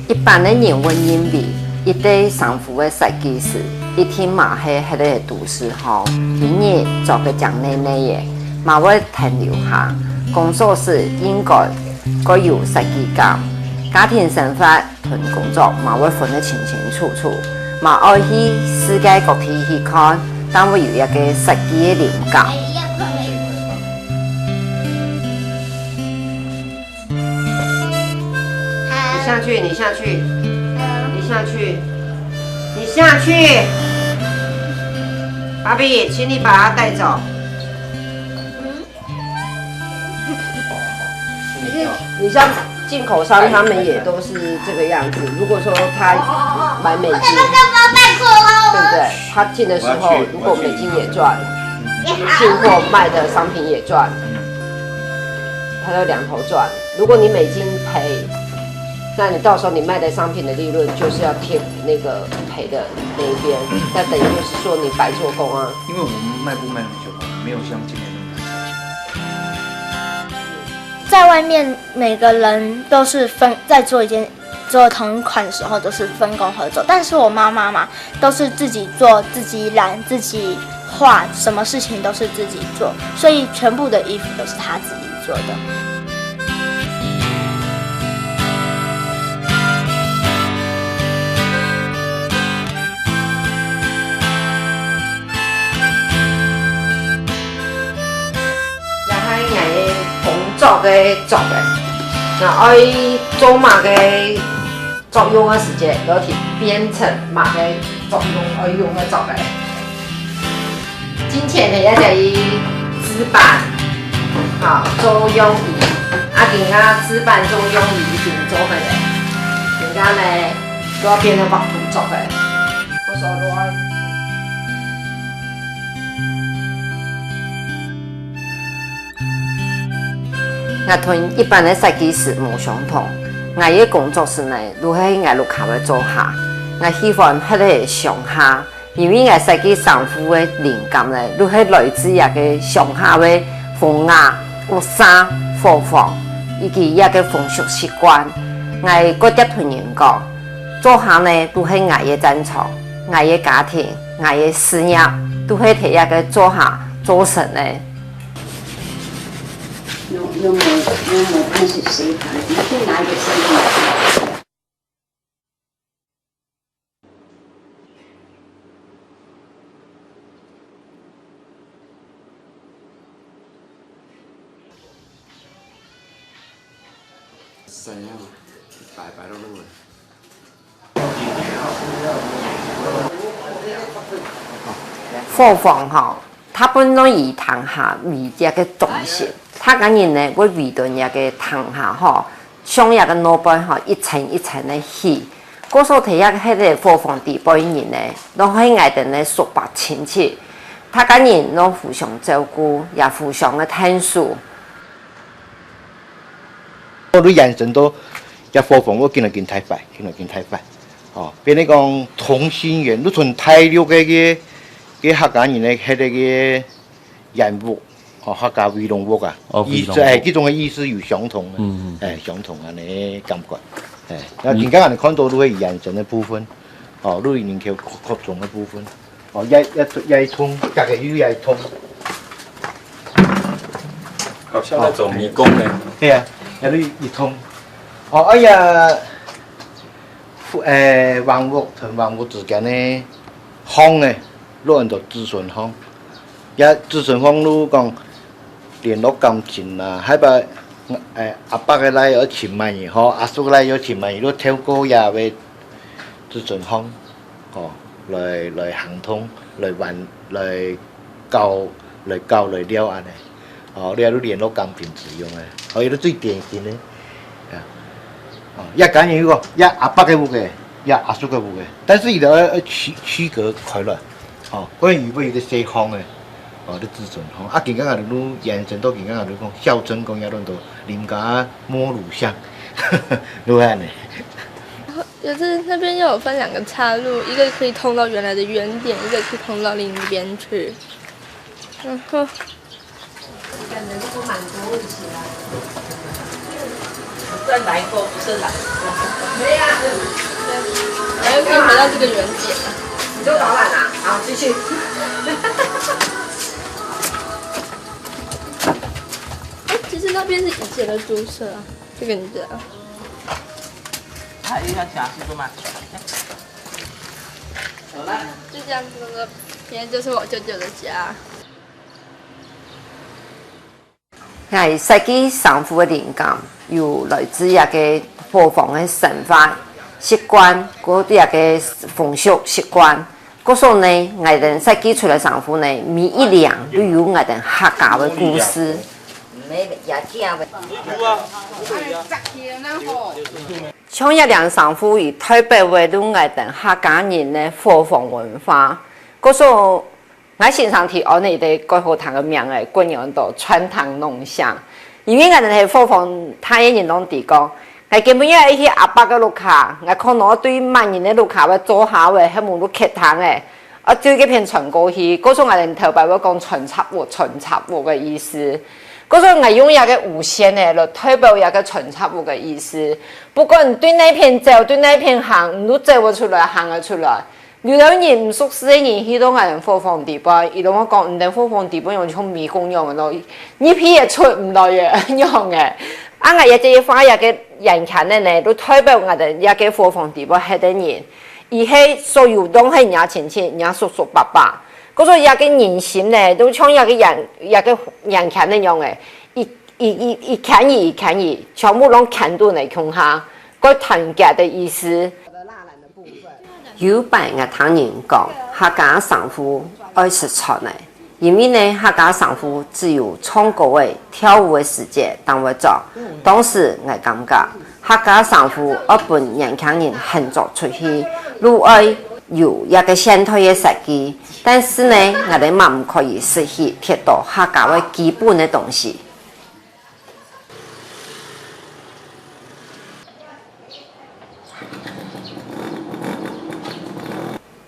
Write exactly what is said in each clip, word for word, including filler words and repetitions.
一般个人會認為，一個衫褲个設計師一定嘛係歇在都市項，一日做个靚膩膩个，嘛會停留下。工作室應該較有設計感，家庭生活 同工作嘛會分得清清楚楚，嘛愛去世界各地去看，正會有一個設計个靈感。你下去，你下去，你下去，你下去，芭比，请你把它带走。 你像进口商，他们也都是这个样子。如果说他买美金，对不对？他进的时候，如果美金也赚，进货卖的商品也赚，他就两头赚。如果你美金赔，那你到时候你卖的商品的利润就是要贴那个赔的那一边，那等于就是说你白做工啊。因为我们卖布卖很久了，没有像今天那么难。 在外面每个人都是分在做一件做同一款的时候都是分工合作，但是我妈妈嘛都是自己做自己染自己画，什么事情都是自己做，所以全部的衣服都是她自己做的。 也係𠊎个工作个桌仔，那愛做麼个作用个時節，就去變成麼个作用愛用个桌仔。進前呢，也係佢紙板，啊，做用具，啊，今下紙板做用具已經做好了，今下呢，就要變成畫圖桌仔。我手都愛 𠊎同一般个設計師無相同，𠊎个工作室呢，就係𠊎屋下个灶下。𠊎喜歡歇在鄉下，因為𠊎設計衫褲个靈感呢，就係來自這个鄉下个風雅、屋舍、伙房，以及這个風俗習慣。𠊎過輒同人講，灶下呢，就係𠊎个戰場，𠊎个家庭，𠊎个事業，就係在這个灶下做成个。 No, no more, no more. This is safe. You can lie the same. 伙房吼，大部分都以廳下為一个中心，大家人呢會圍等這个廳下吼，像這个外背吼一層一層个起。故所在這个歇个伙房底背人呢，都係𠊎等个叔伯親戚，大家人都互相照顧，也互相个𢯭手。 你延伸到這伙房屋緊來緊大塊，緊來緊大塊。哦，變成講同心圓，你從大陸个个个客家人个迄个个圓屋，哦，客家圍籠屋啊，哦意思圍籠屋哎，這種个意思有相同个，嗯哎，相同安尼感覺。哎，那今天安尼看到你个延伸个部分，哦，你人口擴擴充个部分，哦，也也也通，大概又也通。 好像在走迷宫呢。係啊，有一一通。哦，哎呀，誒，橫屋同橫屋之間呢，巷呢，落很多子孫巷。也子孫巷路講聯絡感情啊，還把誒阿伯个來要尋買你，吼，阿叔个來要尋買你，都透過也會子孫巷，吼，來來行通，來玩，來搞，來搞來尞安尼。 哦，你還有聯絡感情之用个，哦，這个最典型个，啊，哦，也講有一个，也阿伯个屋个，也阿叔个屋个，但是佢个呃區區隔開來，哦，關於有个細巷个，哦，這子孫巷，啊，今剛剛就延伸到今剛剛就講孝貞宮也論到林家摸乳巷，就安尼。就是那边又有分两个岔路，一个可以通到原来的原点，一个可以通到另一边去。然后 感觉是再来一个，不是来。没啊。哎，又可以回到这个原点了。你就导览啊，好，继续。哎，其实那边是以前的猪舍啊，这个你知道？还有一条墙是什么？好了。就这样子，那个边就是我舅舅的家。 𠊎設計衫褲个靈感，有來自這个伙房个生活習慣，過這个風俗習慣。故所呢，𠊎等設計出來衫褲呢，每一領都有𠊎等客家个故事。像這領衫褲，佢代表个就𠊎等客家人个伙房文化。故所 𠊎先生提安了一個蓋好聽个名仔，故安到穿堂弄巷。因為𠊎等係伙房大个人攏知講，𠊎今晡日愛去阿伯个屋下，𠊎可能對麼人个屋下會坐下會，係無就客廳仔，啊，對該片穿過去，故所𠊎等頭擺會講穿插屋，穿插屋个意思。故所𠊎用這个五線仔來代表這个穿插屋个意思。不管對哪片走，對哪片行，你都走會出來，行會出來。 有兜人毋熟識个人去到𠊎等伙房裡背，佢摎𠊎講，你等伙房裡背樣像迷宮樣个咯，入去也出毋來个樣个。啊，𠊎這隻畫這个圓圈仔呢，就代表𠊎等這个伙房裡背歇个人，佢係所有當係若親戚、若叔叔伯伯。故所這个人心呢，就像這个圓，這个圓圈仔樣个，一、一、一、一圈一、一圈一，全部攏圈到來共下，蓋團結个意思。 有擺𠊎聽人講，客家衫褲愛食穿仔，因為呢，客家衫褲只有唱歌仔、跳舞个時節正會著。當時𠊎感覺，客家衫褲愛分年輕人還著出去，就愛有一個現代个設計。但是呢，𠊎兜嘛毋可以失去忒多客家个基本个東西。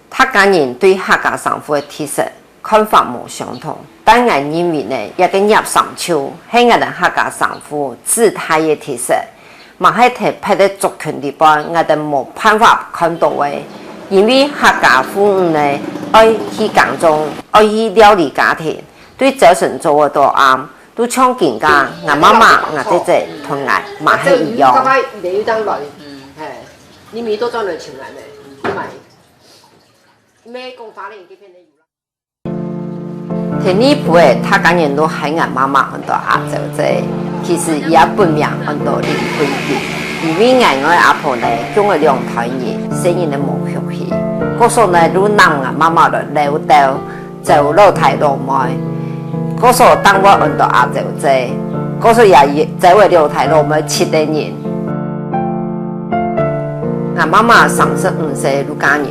客家人對客家衫褲个特色看法無相同，但𠊎認為呢，這個攝衫袖係𠊎兜客家衫褲最大个特色，嘛係在別个族群裡背𠊎兜無辦法看著个。因為客家婦女呢，愛去耕種，愛去料理家庭，對朝晨做到暗， 就像今下，𠊎媽媽、𠊎姐姐同𠊎嘛係一樣。你咪都轉來請𠊎呢，你買，你買講法令這片的有啦。第二步个，大家人都喊𠊎媽媽安到阿周姐，其實佢个本名安到林慧萍，因為𠊎外阿婆呢，降了兩代人，細人仔無福氣，故所呢，就摎𠊎媽媽來尞兜。 周老弟老妹，故所正會安到阿周姐，故所也周圍老弟老妹七個人。𠊎媽媽三十五歲就嫁人，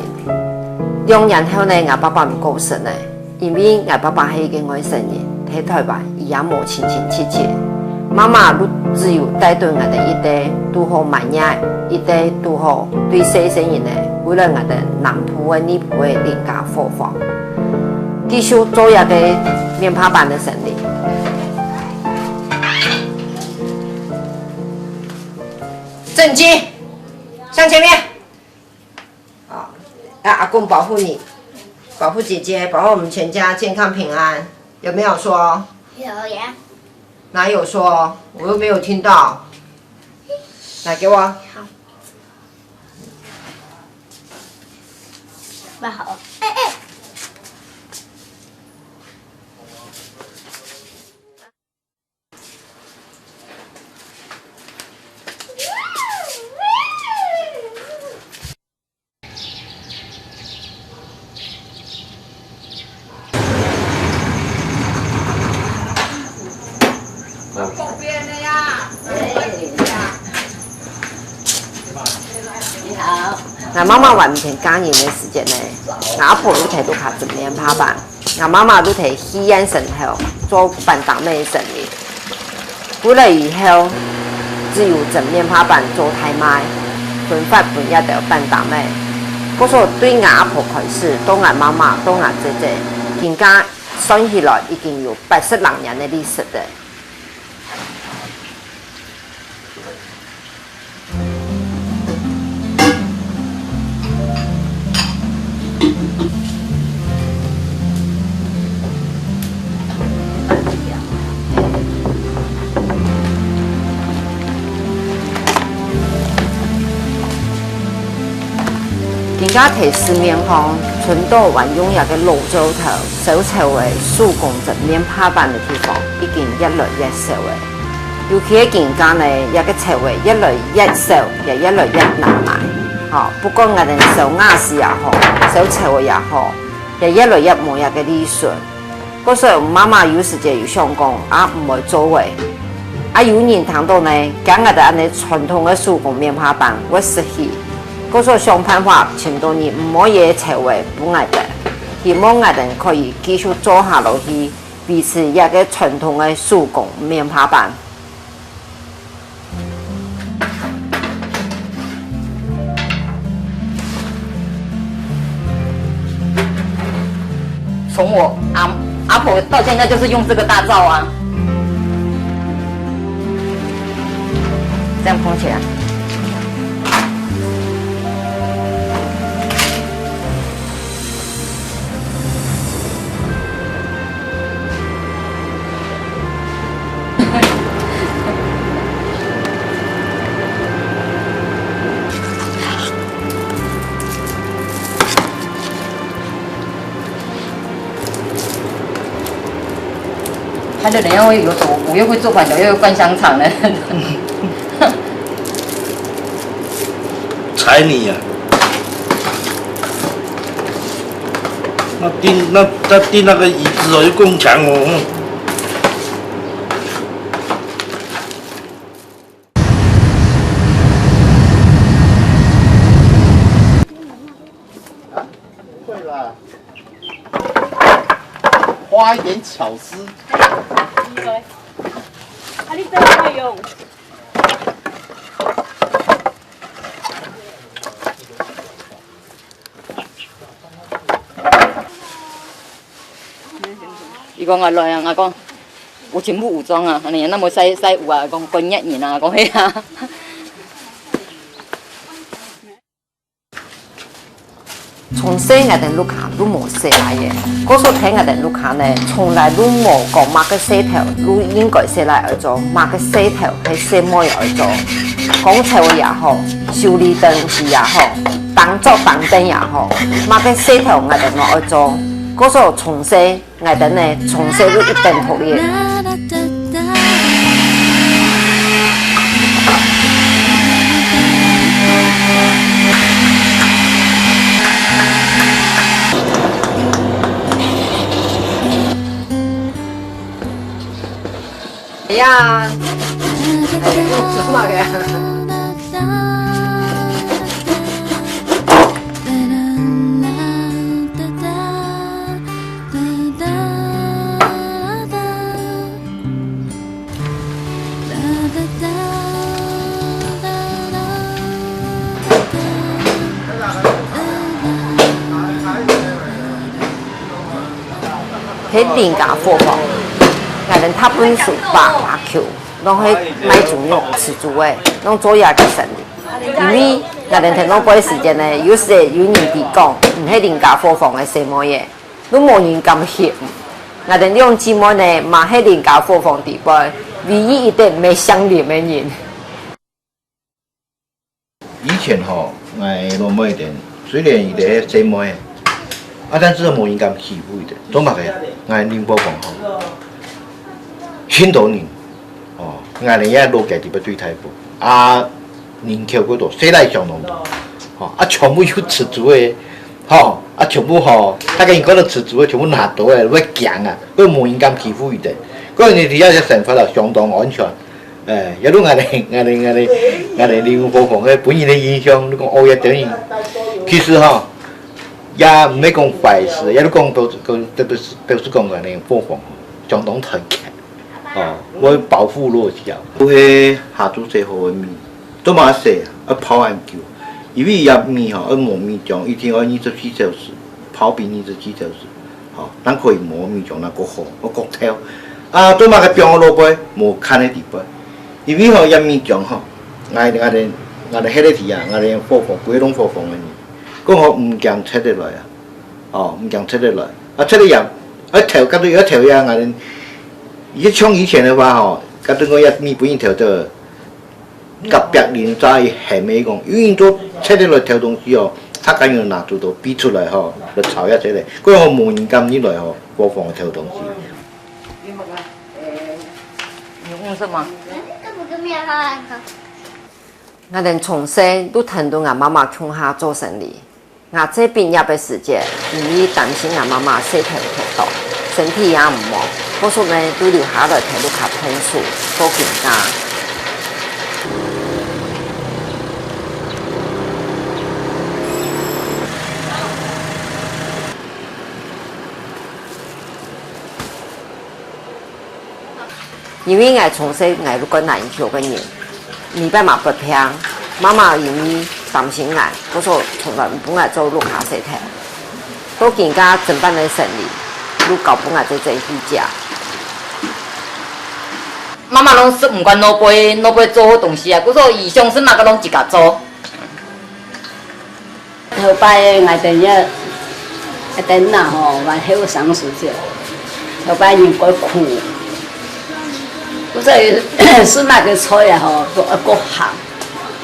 兩年後呢，𠊎爸爸毋過身了，因為𠊎爸爸係一個外省人，在台灣佢也無親親戚戚。媽媽就只有帶等𠊎兜一個，堵好滿月，一個堵好對細細人仔，為了𠊎兜南部个、內埔个另家伙房。 繼續做這個棉花板个生理。正經，向前面。好，啊，阿公保護你，保護姐姐，保護我們全家健康平安，有沒有說？有呀。哪有說？我又沒有聽到。來，給我。好。 不好。哎哎。你好。𠊎媽媽還毋曾嫁人个時節呢，𠊎阿婆就在屋下整棉花板，𠊎媽媽就在戲院脣頭做板擔仔个生理。 歸來以後，只有整棉花板做大賣，分發分這兜板擔仔。故所對𠊎阿婆開始，到𠊎媽媽，到𠊎姐姐，今下算起來已經有八十零年个歷史了。今下在市面項，春到還用這个老灶頭燒炒个手工蒸面帕粄个地方，已經越來越少了。尤其係今下呢，這个炒个越來越少，也越來越難買。吼，不管𠊎兜燒瓦斯也好，燒炒个也好，也越來越無這个利潤。 故所媽媽有時節有想講，啊，毋會做了。啊，有人聽到呢，驚𠊎兜恁呢傳統个手工面帕粄會失去。故所想辦法，尋到人毋愛个材料分𠊎兜，希望𠊎兜可以繼續做下落去，維持這个傳統个手工面帕粄。 从我阿阿婆到现在就是用这个大灶啊。这样捧起来。 他就等一下会有手，我又会做饭团，又会灌香肠了。 猜你啊。那钉那那钉那个椅子哦，又更强哦。嗯。会啦，花一点巧思。啊，你真会用。 伊讲啊，來啊，𠊎讲，有全部武裝啊，安尼，那無使使有啊，講講熱人啊，講係啊。從細𠊎兜屋下都無洗倈仔，故所在𠊎兜屋下呢，從來都無講麼个事頭都應該洗倈愛做，麼个事頭係洗妹仔愛做。講菜也好，修理東西也好，打桌打凳也好，麼个事頭𠊎兜都愛做。故所從細 𠊎兜呢，從細就一等獨立。哎呀，哎，又做麼个？ 係林家伙房，𠊎兜大部分係barbecue，攏係賣豬肉、食豬个，攏做這个生理。因為𠊎兜在外背个時間呢，有時有人知講，你係林家伙房个細妹仔， 都無人敢翕。𠊎兜兩姊妹呢，嘛係林家伙房底背，唯一一個毋係姓林个人。以前吼，𠊎老妹仔，雖然佢兜係細妹仔，啊，但是無人敢欺負佢兜。做麼个？𠊎林伙房吼，盡多人，哦，𠊎兜也落街底背對大埔，啊，人口過多，細倈相當多，吼，啊，全部有食豬个， 吼，啊，全部吼，大家人看到食豬个，全部拿刀仔，會驚啊，會無人敢欺負佢兜。所以呢，佢兜个生活啊，相當安全。欸，也都𠊎兜𠊎兜𠊎兜𠊎兜林伙房个本人个印象，你講哦，這等於，其實吼，也毋係講壞事，也都講都講，都表示表示講𠊎兜伙房相當團結。 哦，會保護落腳。都係下晝洗好个米，做麼个洗啊？愛泡恁久，因為這米吼，愛磨米漿，一定愛二十四小時，泡冰二十四小時，吼，正可以磨米漿，正過好，愛過透。啊，做麼个放到落背，無看个地方。因為吼，也毋講吼，𠊎𠊎等𠊎等歇个地啊，𠊎等伙房，歸棟伙房个人，講吼毋驚賊仔來啊，哦，毋驚賊仔來，啊，賊仔也愛偷，甲都愛偷呀，𠊎等，一像以前个話吼，甲都講也毋分人偷个，隔壁鄰舍一喊个講，有人做賊仔來偷東西哦，他敢有拿出刀逼出來吼，來吵一下賊仔，過後無人敢入來吼，伙房偷東西。你有什么？𠊎等從細就跈等𠊎媽媽共下做生理。𠊎在畢業个時節，因為擔心𠊎媽媽事頭忒重，身體也毋好，故所呢，就留下來在屋下𢯭手，做經家。 因為𠊎從細𠊎就慣懶泅个人，每擺嘛發病，媽媽因為擔心𠊎，故所從來毋分𠊎做屋下事頭。到今下整班个生理，就交分𠊎姊姊去食。媽媽攏食毋慣老輩，老輩做好東西啊，故所佢想食麼个攏自家做。 頭擺𠊎等个，𠊎等啊吼，還後生時節，頭擺人較苦，故所食麼个菜啊吼，都愛較鹹，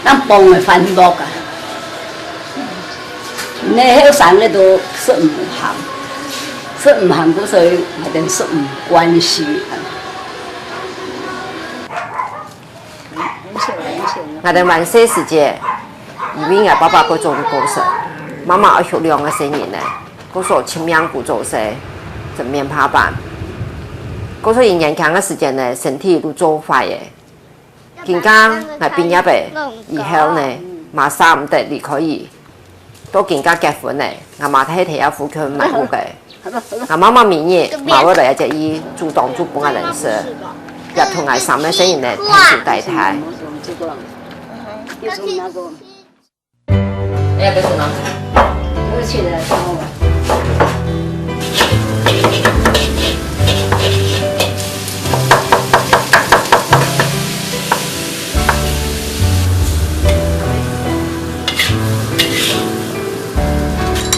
當飯會飯落啊。你後生个都食毋鹹，食毋鹹，故所𠊎等食毋慣勢啊。 𠊎等還細時節，因為𠊎爸爸較早就過身，媽媽愛畜兩個細人仔，故所盡命顧做事，正面拍拚。故所佢年輕个時節呢，身體就做壞了。今下𠊎畢業了以後呢，嘛捨毋得離開佢。 到今下結婚了，𠊎嘛在這附近買屋个。𠊎媽媽每日嘛會來這位煮當晝分𠊎等食，也同𠊎三個細人仔𢯭手帶大。哎呀，這是什麼？這是切的。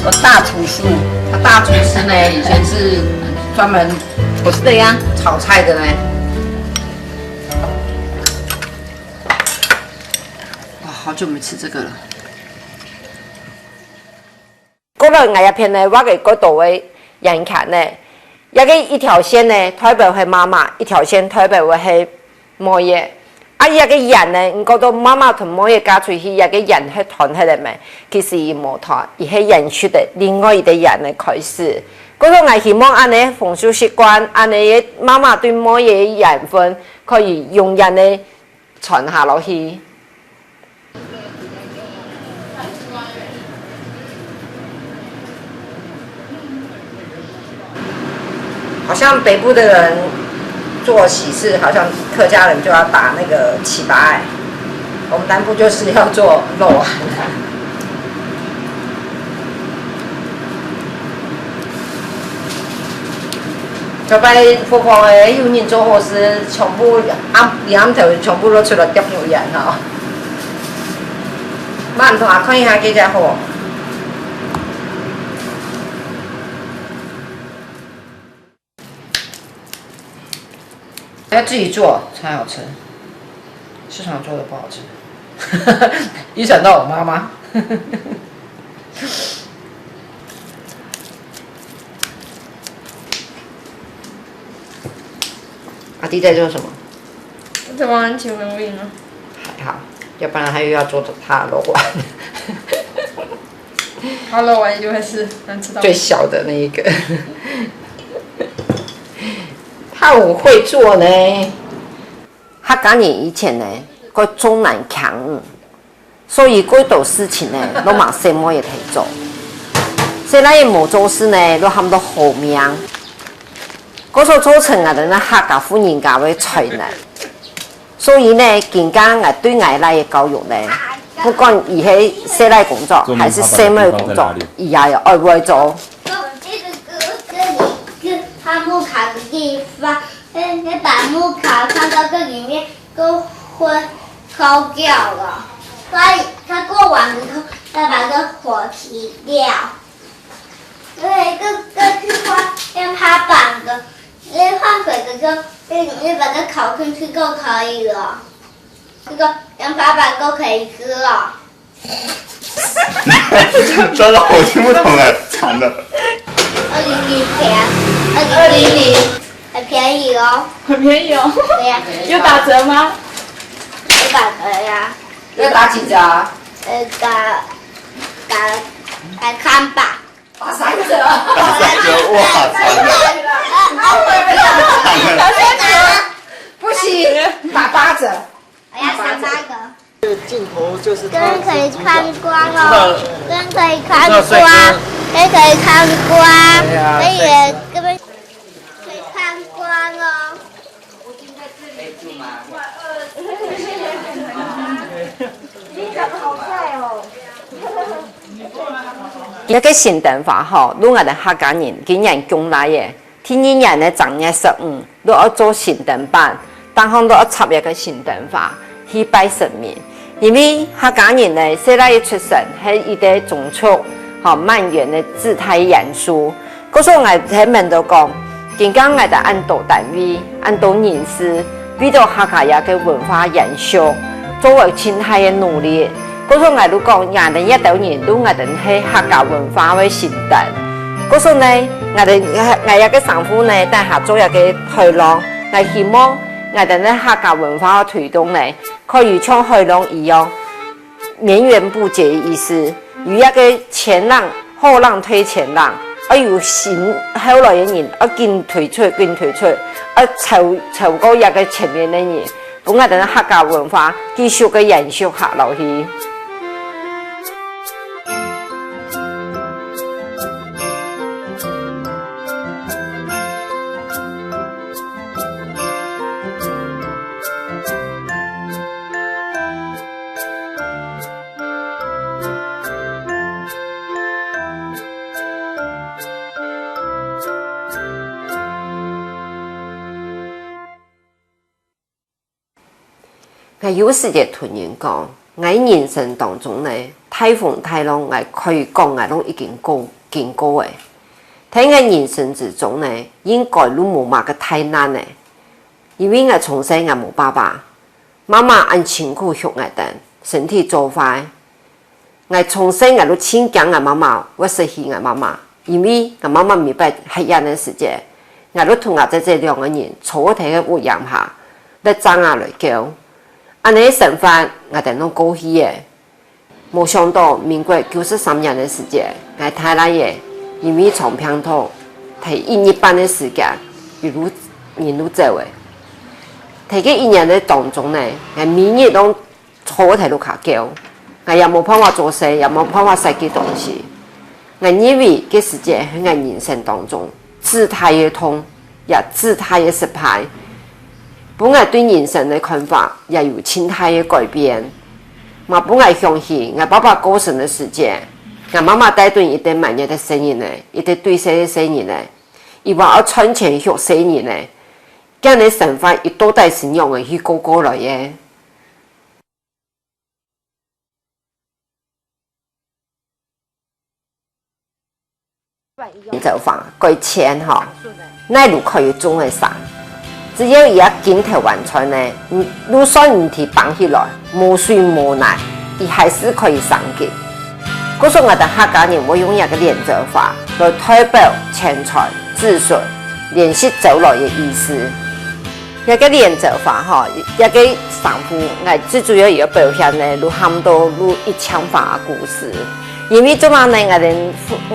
我大廚師。他大廚師呢，以前是專門，我是這樣炒菜的呢。哇，好久沒吃這個了。 過來𠊎這片呢，畫个較多个圓圈呢，這个一條線呢，代表係媽媽，一條線代表會係妹仔。啊，這个圓呢，你覺得媽媽同妹仔嫁出去，這个圓係斷忒了無？其實佢無斷，佢係延續个，另外一个圓个開始。故所𠊎希望恁呢風俗習慣，恁呢个媽媽對妹仔个緣分，可以永遠个傳下落去。 好像北部的人做喜事，好像客家人就要打那個粢粑仔，我們南部就是要做肉圓。 頭擺伙房个有人做好勢，全部暗，暗頭全部都出來夾肉圓吼。慢慢啊，看一下這隻好無？要自己做才好吃，市場做的不好吃。影響到我媽媽。 阿弟在做什麼？我在玩求能力呢。還好，要不然他又要做他的肉丸。他肉丸就會是難吃到最小的那一個。他很會做呢。客家人以前呢，較重男輕女， 所以較多事情呢，都嘛細妹仔來做。細倈仔無做事呢，都喊做好命。故所造成𠊎兜个客家婦人家个災難。所以呢，今下𠊎對𠊎倈仔个教育呢，不管佢係細倈工作，還係細妹工作，佢也要愛會做。 把木卡个地方，那把木卡放到這裡面，夠會燒焦了，所以他過完以後要把這火熄掉。因為這這句話用它綁的，因為放水的時候，你你把它烤進去就可以了，這個用它綁就可以吃了。糟糕，我聽不懂了，慘了。二零零便，二零零零很便宜哦。很便宜哦。對呀。有打折嗎？有打折呀。要打幾折啊？呃，打打打三折。打三折。打三折，哇，慘了。打三折。不行，打八折。我要打八折。这个镜头就是这边可以看光哦，这边可以看光，这边可以看光，对呀，可以耶，这边可以看光哦。你个新燈花吼，摎𠊎兜客家人今年降垤个。 第二年个正月十五，就愛做新燈板，頂項就愛插一個新燈花，去拜神明。因為客家人呢，細倈仔出生係一個宗族吼，滿園个子代延續。故所𠊎係問到講，今下𠊎兜恁多單位，恁多人士，為著客家這個文化延續，做了盡大个努力。 故所𠊎就講，𠊎兜這兜人就𠊎兜係客家文化个新燈。故所呢，𠊎兜𠊎這個師傅呢，等下做這個海浪，𠊎希望𠊎兜个客家文化个推動呢，可以像海浪一樣，源源不絕个意思，有這個前浪、後浪推前浪，愛有新後來个人，愛緊推出、緊推出，愛超超過這個前面个人。 分𠊎兜客家文化繼續个延續下落去。 𠊎有時節同人講，𠊎人生當中呢，大風大浪，𠊎可以講𠊎攏已經過經過了。在𠊎人生之中呢，應該就無麼个大難了。因為𠊎從細𠊎無爸爸，媽媽恁辛苦畜𠊎等，身體做壞， 𠊎從細𠊎就盡驚𠊎媽媽會失去𠊎媽媽，因為𠊎媽媽每擺歇睏个時節，𠊎就同𠊎姊姊兩個人坐在該屋簷下，咧爭下來噭。恁仔生活𠊎等就過去了。無想到民國九十三年个時節，𠊎大倈仔因為腸病毒，在一日半个時間，佢就人就走了。在該一年个當中呢，𠊎每日都 坐在屋下噭，𠊎也無辦法做事，也無辦法食个東西。𠊎認為該時節係𠊎人生當中最大个痛，也最大个失敗。分𠊎對人生个看法也有盡大个改變。嘛分𠊎想起𠊎爸爸過身个時節，𠊎媽媽帶等一個滿月个細人仔，一個對細个細人仔，佢話愛賺錢畜細人仔，恁仔生活佢到底係仰仔去過過來个？ 蓮藕花，該錢吼，哪路可以種个生。只要佢个金頭還在呢，你就算你地崩起來，無水無泥，佢還係可以生根。故所𠊎兜客家人會用這個蓮藕花來代表錢財、子孫、連續走來个意思。 這個蓮藕花吼，這個生物，𠊎最主要愛表現呢，就喊做就一枝花个故事。因為做麼呢，𠊎兜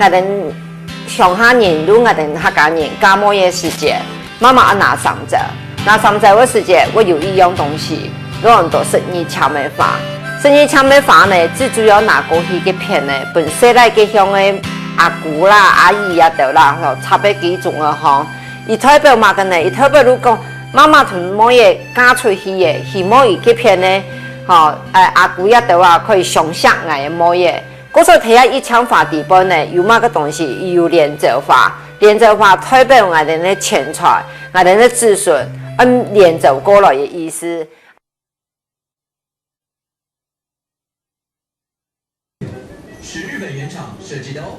𠊎兜鄉下人，就𠊎兜客家人，嫁妹个時節，媽媽愛拿三折，拿三折个時節，會有一樣東西，就安到十二針个花。十二針个花呢，最主要拿過去該片呢，分細倈該鄉个阿姑啦、阿姨啊兜啦，吼，插个幾種个吼。 佢代表麼个呢？佢代表就講，媽媽同妹仔嫁出去仔，希望佢該片呢，吼，欸，阿姑這兜啊，可以相惜𠊎个妹仔。故所在這一枝花底背呢，有麼个東西？有蓮藕花。蓮藕花代表𠊎兜个錢財，𠊎兜个子孫，嗯，連續過來个意思。本原厂设计的哦。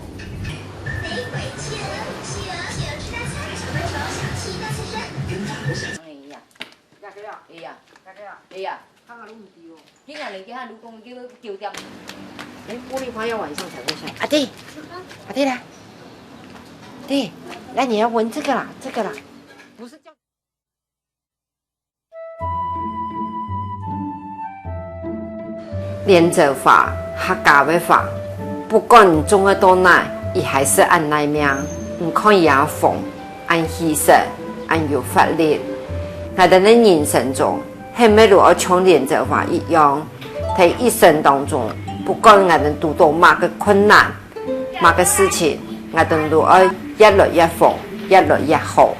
玫瑰切了，企鹅，企鹅吃大餐，小朋友想气大自身。跟法国小哎呀，大哥啊，哎呀，大哥啊，哎呀，看看都唔丢。今天人家还如果给我九点。哎，玻璃花要晚上才会下。阿弟，阿弟来，弟，来，你要闻这个啦，这个啦，不是叫。 蓮子花，客家个花，不管種个到哪，佢還係恁耐命。你看佢恁紅，恁氣色，恁有活力。𠊎兜个人生中，係毋係就愛像蓮子花一樣，在一生當中，不管𠊎兜堵到麼个困難， 麼个事情，𠊎兜都愛越來越紅，越來越好。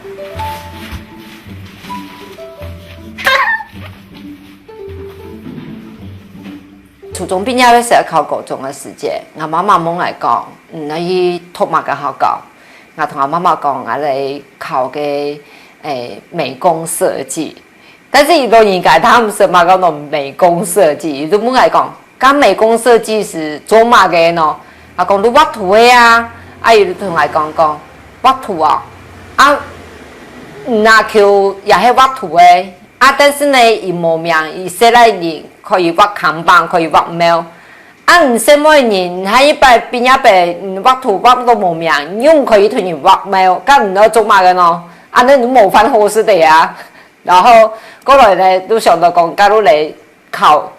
初中畢業个時候考高中个時節，𠊎媽媽問𠊎講：「你愛去讀麼个學校？」𠊎同𠊎媽媽講：「𠊎來考个，誒，美工設計。」 但是佢老人家佢毋識麼个安到美工設計，佢就問𠊎講：「該美工設計係做麼个呢？」𠊎講：「就畫圖个啊。」啊，佢就同𠊎講講：「畫圖啊？啊，吾阿舅也係畫圖个，啊，但是呢，佢無名，佢細倈人可以畫看板，可以畫貓。啊，你細妹人，你下一擺畢業个，你畫圖畫到無名，你又毋可以同人畫貓，該你愛做麼个呢？恁呢你無飯好食个啊！」 然後過來呢，就想到講，該就來考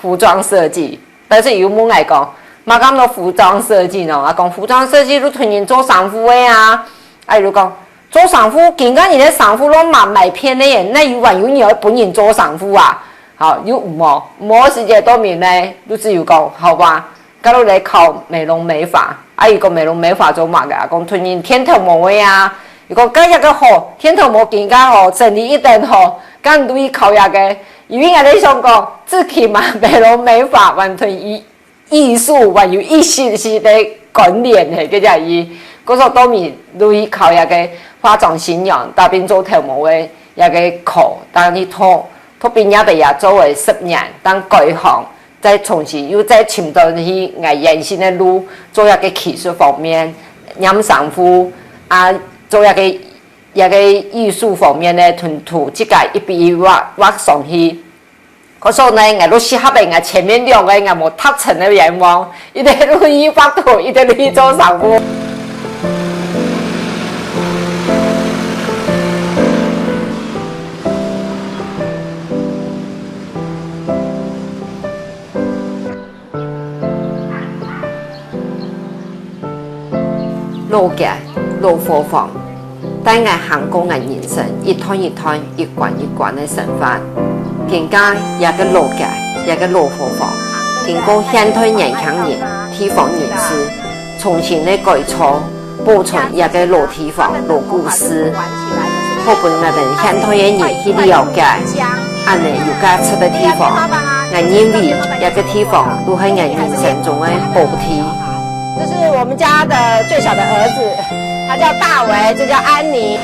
服裝設計。但是佢又問𠊎講：「麼个安到服裝設計呢？」𠊎講：「服裝設計就同人做衫褲个啊。」啊，佢就講：「做衫褲，今下人个衫褲都賣賣遍个，哪有還有人愛分人做衫褲啊？」好，又無，無時間到明呢，就只有講：「好吧， 該就來考美容美髮。」啊，佢講：「美容美髮做麼个？」啊，講：「同人電頭毛个啊。」佢講：「該這个好，電頭毛今下好，生理一等好，該你就去考這个。」因為𠊎在想講，至起碼美容美髮還同藝，藝術還有一息息个關聯个，該隻佢。故所到尾就去考這个化妝新娘，打扮做頭毛个這个課，當去讀，讀畢業个也做了十年，當改行。 再重新又再尋到去𠊎原先个路，做一个技術方面，染衫褲啊，做一个，一个藝術方面个，同，同自家一筆一畫畫上去。可是呢，𠊎都適合个，𠊎前面兩个𠊎無達成个願望，一直都去畫圖，一直都去做衫褲。 老街、老伙房，帶𠊎行過𠊎人生一段一段、一關一關个生活。今下這个老街、這个老伙房，經過現代年輕人、地方人士重新个改造， 保存這个老地方、老故事，好分𠊎兜現代个人去了解，恁呢有價值个地方。𠊎認為這个地方就係𠊎人生中个寶地。這是我們家的最小的兒子，他叫大為，這叫安妮。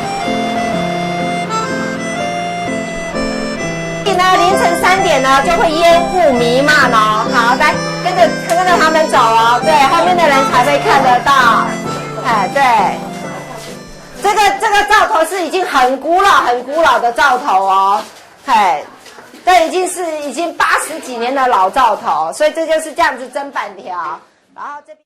所以呢，凌晨三點呢，就會煙霧瀰漫哦。好，來，跟著，跟著他們走哦。對，後面的人才會看得到。哎，對。這個，這個灶頭是已經很古老、很古老的灶頭哦。嘿，這已經是，已經八十幾年的老灶頭，所以這就是這樣子砧板條。然後這邊